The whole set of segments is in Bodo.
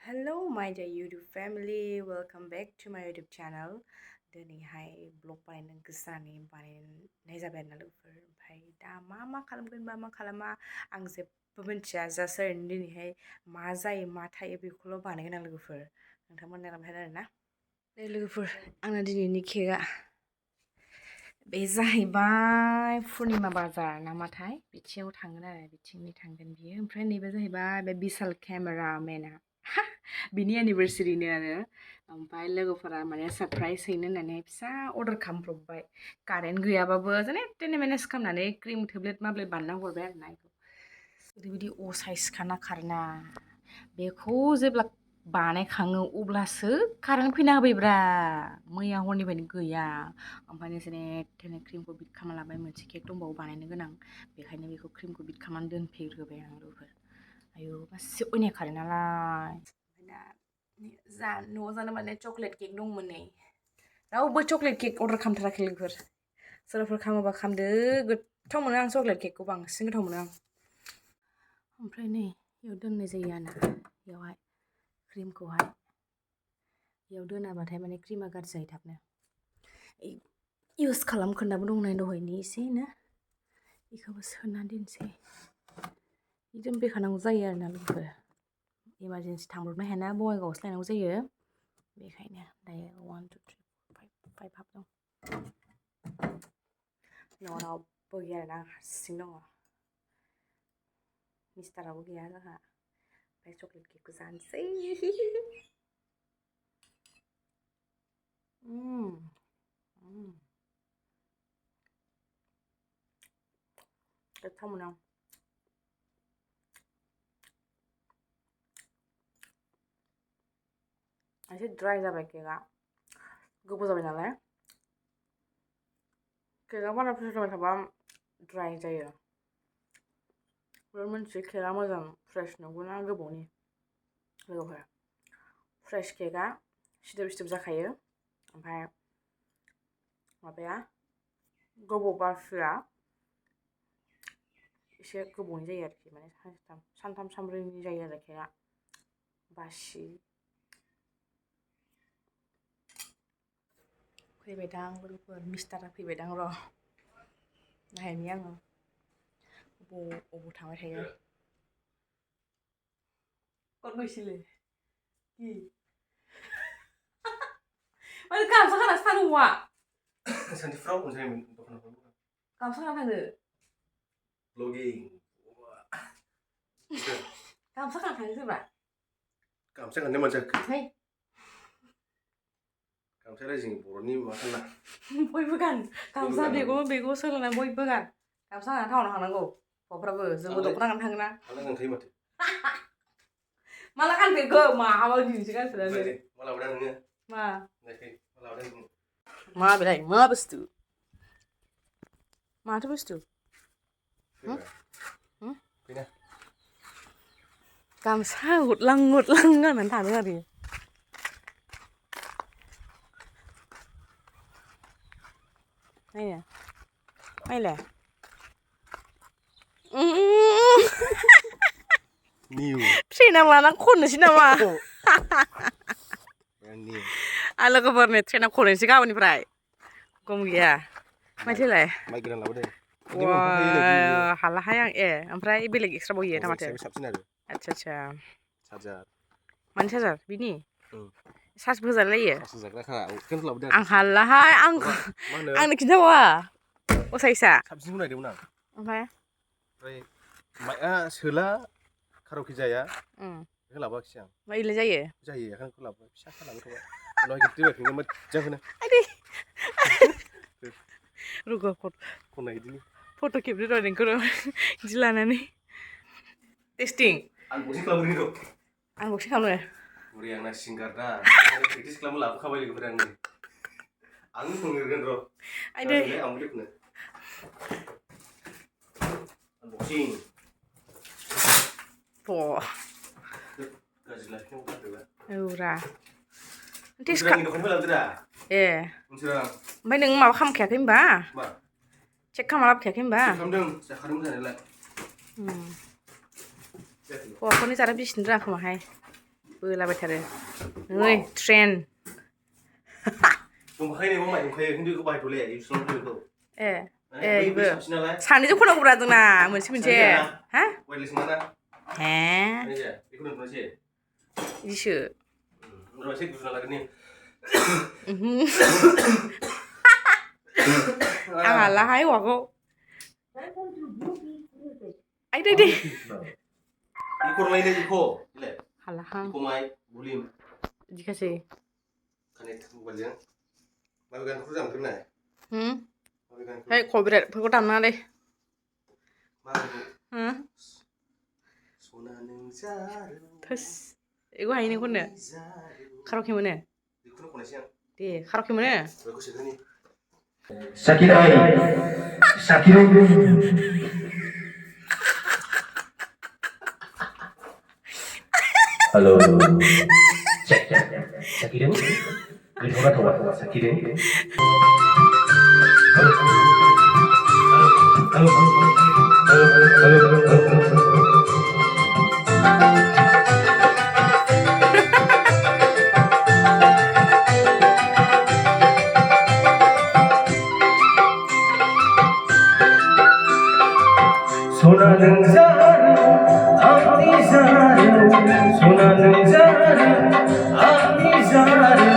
Hello my dear YouTube family, welcome back to my YouTube channel. दिनैहाय ब्लग बानायनो गोसो जानानै बानायनाय जाबाय आरोना लोगोफोर। ओमफ्राय दा मा खालामगोन मा खालामा आं जेबो मिन्थिया। जास्ट ओरैनो दिनैहाय मा जायो मा थायो बेखौल' बानायगोन आं लोगोफोर। नोंथांमोननो ओमफ्राय आरोना दे लोगोफोर, आंना दिनैनि केकआ बे जाहैबाय पुर्निमा बाजार नामाथाय बिथिङाव थांगोन आरो बिथिंनि थांगोन बियो। ओमफ्राय नैबे जाहैबाय बे बिशाल केमेरामेना बिनि एनिभार्सारिनो आरो। ओमफ्राय लोगोफोरा माने सारप्राइज हैनो होननानै फिसा अर्डार खालामब्रबबाय। कारेन्ट गैयाबाबो जेने तेने मेनेज खालामनानै क्रिम टेब्लेट माब्लेट बानायना हरबाय आरो ना। ओरैबायदि असाइसखाना खारेना बेखौ जेब्ला बानायखाङो अब्लासो कारेन्ट फैना होबायब्रा। मैया हरनिफ्रायनो गैया। ओमफ्राय जेने तेने क्रिमखौ बिट खालामना लाबाय। मोनसे केक दंबावो बानायनो गोनां, बेखायनो बेखौ क्रिमखौ बिट खालामनानै दोनफैग्रोबाय आं लोगोफोर। आयौ मासे अयनाय खारेनालाय। जा न'आव जानो माने चकलेट केक दंमोन नै। रावबो चकलेट केक अर्डार खालामथाराखै लोगोफोर। सोरबाफोर खालामोबा खालामदो। गोथाव मोनो आं चकलेट केकखौ, बांसिन गोथाव मोनो आं। ओमफ्राय नै बेयाव दोननाय जायो आरोना। बेयावहाय क्रिमखौहाय बेयाव दोनाबाथाय माने क्रिमा गाज्रि जायो थाबनो। इउज खालामखोन्दाबो दंनाय दहायनि एसेनो, बेखौबो सोना दोनसै। दोनफैखानांगौ जायो आरोना लोगोफोर। इमारजेन्सि थांब्रबनो हायाना, बङाइगावआवसो लायनांगौ जायो। बेखायनो दायो 1 2 3 4 5 हाब दं। न'आव रावबो गैया आरोना, आं हारसिं दङ। मिस्टाराबो गैया जोंहा। ओमफ्राय चकलेट केकखौ जानोसै। गोथाव मोनो आं। एसे ड्राइ जाबाय केकआ, गोबाव जाबाय नालाय। केकआ बारा फ्रेस जाबाय थाबा ड्राइ जायो। मोनसे केकआ मोजां फ्रेस नंगौना गोबावनि लोगोफोर। फ्रेस केकआ सिदोब जाखायो। ओमफ्राय माबाया गोबाव बासिया एसे गोबावनि जायो आरोखि, माने सानथाम सानब्रैनि जायो आरो केकआ बासि। फैबायदां लोगोफोर, मिस्टारा फैबायदां र'। नायनि आङो अबाव थांबाय थायो। कत গৈছিলি কি माने गामसा गानासो थानो हौवा। सानसेफ्राव मोनसायोमोन दखानाव गामसा गाना थांनो ब्लगिं गामसा गाना थांनो सोरबा गामसा गाननो मोनसायाखै गामसाया जोंनि बर'नि माबाना बयबो गान गामसा बेखौ सोलोंनानै बयबो गान। गामसा गानना टाउनाव थांनांगौ हौवाफ्राबो, जोंबो दख'ना गानना थाङोना। आंलाय गानखायो माथो। माला गानफेरखो? माबा दिनैसो गानफेराखै। मा लाबोदों नोङो? मा लाबोदों नोङो? मा बेलाय मा बुस्थु? माथो बुस्थु? गामसा हुदलां गाननानै थादों आरो। नायनो नायलाय ट्रेनाव लाना खननोसै नामा? आं लोगोफोरनो ट्रेनाव खननोसै गाबोननिफ्राय। गम गैया माथोलाय माइ गोदान लाबोदों। हालाहाय आं। ओमफ्राय बेलेग एक्सट्रा बयो ना माथो? आच्छा मानि चार्जार बिनि? चार्ज होजालायो? आं हालाहाय, आंनो खिन्थाबावा असाइसआ। साबसिनखौ नायदोंमोन आं। ओमफ्राय सोला खार'खि जाया बेखौ लाबोआखिसै आं। माइलाय जायो? जायो, बेखौ लाबोबाय। फिसाखौ लाबोथ'बाय। उनाव गिदिर बायफिनगोन मोजांखौनो। रुग' खनना इदिनो फट' खेबदो र' नोंखौ बिदि लानानै। टेस्टिं आनबक्सिं खालामग्रोनि र'। आनबक्सिं खालामो? बुरि आंना सिंगार दा, प्रेक्टिस खालामनो लाबोखाबाय लोगोफोर आंनो। आंनो फोरोंगोन र'। आइदै आंबो लोगोनो आनबक्सिं। गाज्रि लाखिनांगौ जादोंबा। औब्रा टेस्ट ओमफ्राय नों माबा खालामखायाखै होनबा? चेक खालामना लाबोखायाखै होनबा? खालामदों, जाखादोंमोन जानायालाय। हौवाफोरनि जानो बिसिनो रोङा खोमाहाय। बोलाबाय थारो नै ट्रेन दंखायो नै मामाय दंखायो खिन्थु बेखौ बाहायथ'ले इउसुलाव बेखौ इबो सानैजों खनांगौब्रा जोंना मोनसे हा वायरलेस नङाना हे बेखौ दोनथ'नोसै इदिसो र' एसे गुजुना लागोननि आंहालाहाय हौवाखौ आइ दे खरलायनो इख' इलाय हालाहां इख' माइ बुलिम इदिखासै कानेक्ट मबाइलजों माबे गानखौ जामखो नाय है कपिराइटफोरखौ दामनाङालै माबेखौ सना नों जारौ थोस बेखौ हायो नों खननो खारावखे मोनो बेखौनो खननोसै आं दे खारावखे मोनो बेखौ सोग्रोनि Shakiro. Halo. Cek. Shakiro. Getoba toba Shakiro. Halo. Halo. Sona nang zaru, amni zaru. Sona nang zaru, amni zaru.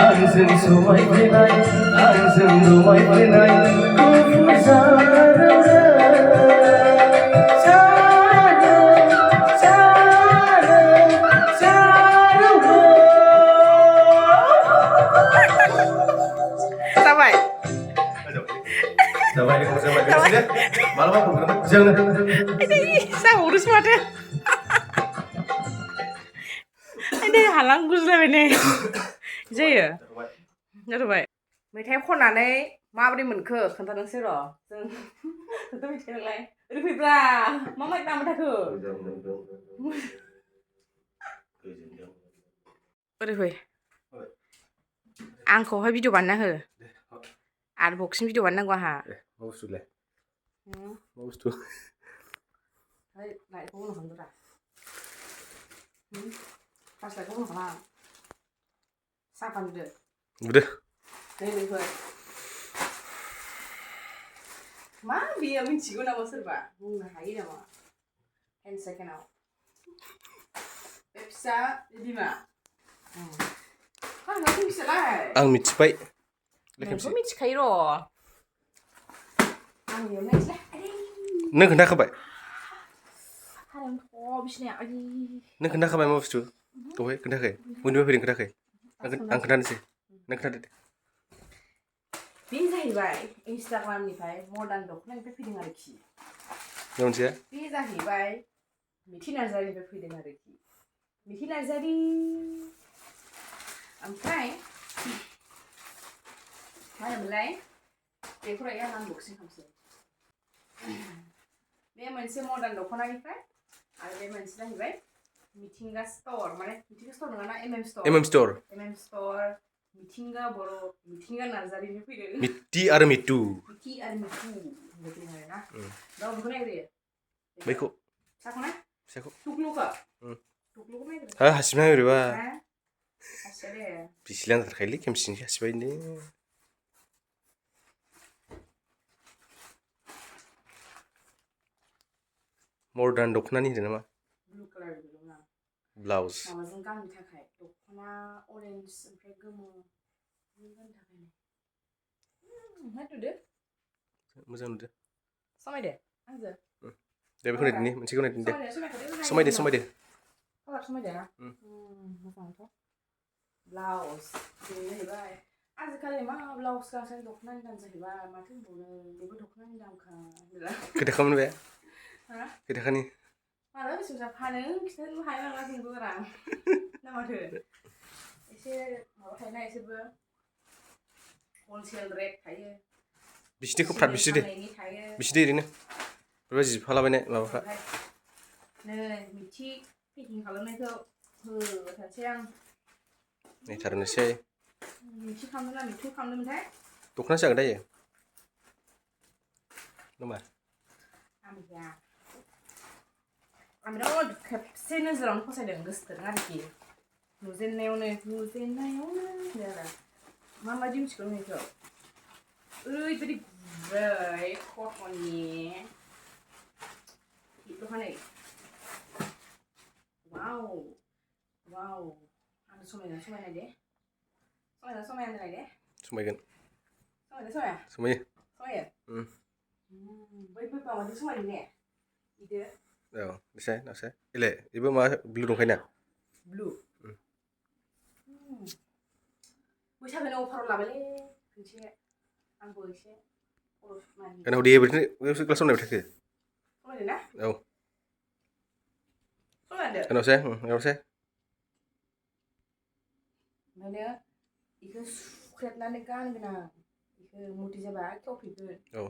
Anzan sumai penai, anzan rumai penai. Kufu zaru, zaru, zaru, zaru. Sampai. Sampai di kursi sampai sini. Malam apa berapa jam? Ini saya urus mata. Ini halang guzla ini. Jaya. Jarubai. Meथाइ खननानै माबोरै मोनखो खोन्थानोसै र' जों खोन्था मिथिगोनलाय ओरै फैब्रा मा माइ दामबाय थाखो ओरै फै आंखौहाय भिडिअ बानायना हो आनबक्सिं भिडिअ बानायनांगौ आंहा मा बुस्थुलाय मा बुस्थु है लाइटखौ बन्द खालामदोरा फार्स्ट लाइटखौ बन्द खालाम साहा फानदो बुदो नै बेफोर मा बेयो मिथिगौ नामा सोरबा बुंनो हायो नामा हेन्ड सेकेन्डआव बे फिसा बिमा आंना फिसालाय आं मिथिबाय नोंथ' मिथिखायो र' आं बेयाव नायसैलाय नों खोन्थाखाबाय हारायावनो बिसिनाया नों खोन्थाखाबाय मा बुस्थु दहाय खोन्थाखै बयनिफ्राय फैदों खोन्थाखै आं खोन्थानोसै नों खोन्थादो दे बे जाहैबाय इन्सटाग्रामनिफ्राय मडार्न दख'नानिफ्राय फैदों आरोखि मोनसेया बे जाहैबाय मिथि नार्जारिनिफ्राय फैदों आरोखि मिथि नार्जारि ओमफ्राय मा होनोमोनलाय बेखौहाय आं आनबक्सिं खालामसै बे मोनसे मडार्न दख'नानिफ्राय आरो बे मोनसे जाहैबाय मिथिंगा स्ट'र माने मिथिंगा स्ट'र नङाना MMStore मिथिंगा बर' मिथिंगा नार्जारिनिफ्राय फैदों मिथि आरो मिथु बेखौ नायग्रोयो बैखौ फिसाखौ ना फिसाखौ टुकलुखौ नायग्रो हा हासिबना बोरैबा हासिया दे बिसिलां जाथारखायोलै खेमसिनि हासिबायनो मडार्न दख'नानि होनदों नामा ब्लु कालार दं ना ब्लाउस माबाजों गाननो थाखाय दख'ना अरेन्ज ओमफ्राय गोमो गाननो थाखाय नुदो मोजां नुदो समायदो आंजों दे बेखौ नायदिनि मोनसेखौ नायदिनि दे समायदो कालार समायदो मोजांथ' ब्लाउस बेनो जाहैबाय आजिखालि मा ब्लाउस गांसे दख'नानि दाम जाहैबाय माथो होनबावनो बेबो दख'नानि दामखा खैथाखामोन बे हा खैथाखानि माला बेसे बुरजा फानो खिन्थानोबो हाया नामा जोंबो बारा ना माथो एसे माबा थायोना एसेबो हलसेल रेट थायो बिसिनिखौ फ्राद बिसि दे ओरैनो बेबा जिफालाबायनाय माबाफ्रा नै मिथि पेकिं खालामनायखौ होथारसै आं नायथारनोसै मिथि खालामदों ना मिथु खालामदोंमोनथाय दख'ना जागोन दायो नामा आमिया आं बिराद खेबसे नोजोरावनो फसायदों गोसोथोदों आरोखि नुजेननायावनो आरो माबायदि मिथिगौ बेखौ ओरैबायदि गुरै कटननि दखानै वाव आं समायना दे समायना दे समायगोन समायो समायो बै माबाजों समायो ने इदो औ नायसाय इलाय बेबो माबा ब्लु दंखायो ना ब्लु बैसागोनि अफाराव लाबायलै खनसे आंबो एसे खरस मानि आंनाव दे बेसो क्लासाव नायबाय थाखो समायदों ना औ समायदों आंनावसै ओंखायनो बेखौ सुख्रेबनानै गानगोन आं बेखौ मुथि जाबा खेवफिनगोन औ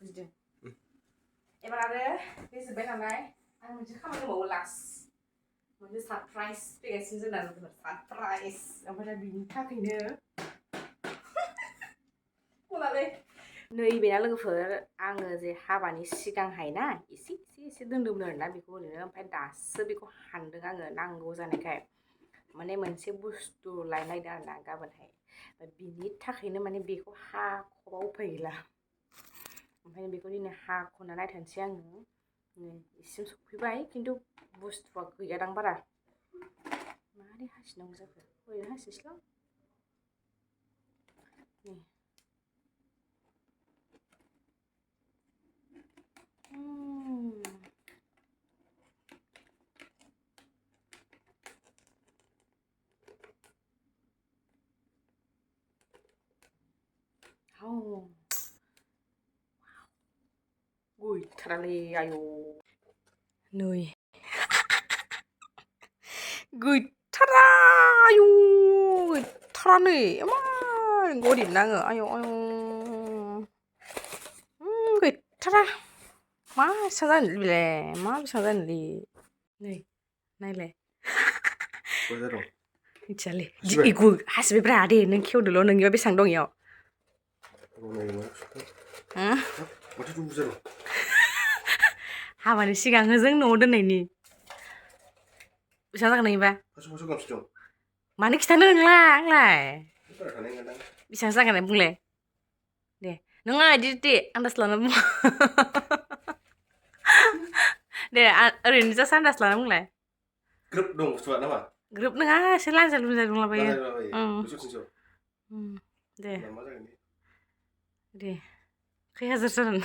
बुजिदों एबार आरो बे जोब्बाय नालाय आं मोनसे खामानि मावो लास्ट मोनसे सारप्राइज फैगासिनो जोंना लोगोफोर सारप्राइज ओमफ्राय दा बिनि थाखायनो खलालै नैबेना लोगोफोर आङो जे हाबानि सिगांहाय ना एसे दोन्दोंमोन आरोना बेखौ ओरैनो ओमफ्राय दासो बेखौ हानदों आङो नांगौ जानायखाय माने मोनसे बुस्थु लायनायदों आरोना गाबोनहाय बिनि थाखायनो माने बेखौ हाख'बाव उफाय गैला ओमफ्राय बेखौ दिनै हाख'ना नायथारनोसै आङो नै इसिम सफैबाय खिन्थु बुस्थुआ गैयादां बारा मारै हासिनांगौ जाखो ओरैनो हासिनोसैलां नै गैथारालै आयौ नै गैथारा आयौ गैथारा नै इमान गरिब नाङो आयौ गैथारा मा बेसेबां जानोलै बेलाय मा बेसेबां जानोलै नै नायलाय मिथियालै इखौ हासिबायब्रा दे नों खेवदोल' नोंनियाव बेसेबां दं इयाव हाबानि सिगां होजों न'आव दोननायनि बेसेबां जागोन नोंनिबा मानो खिथानो नोंला आंलाय बेसेबां जागोन बुंलाय दे नङा इदि दे आन्दाज लाना बुं दे ओरैनो जास्ट आन्दाज लाना बुंलाय ग्रोब दं बुस्थुआ नामा ग्रोब नङा एसे लांजालु दंलाबायो दे दे खै हाजार जागोन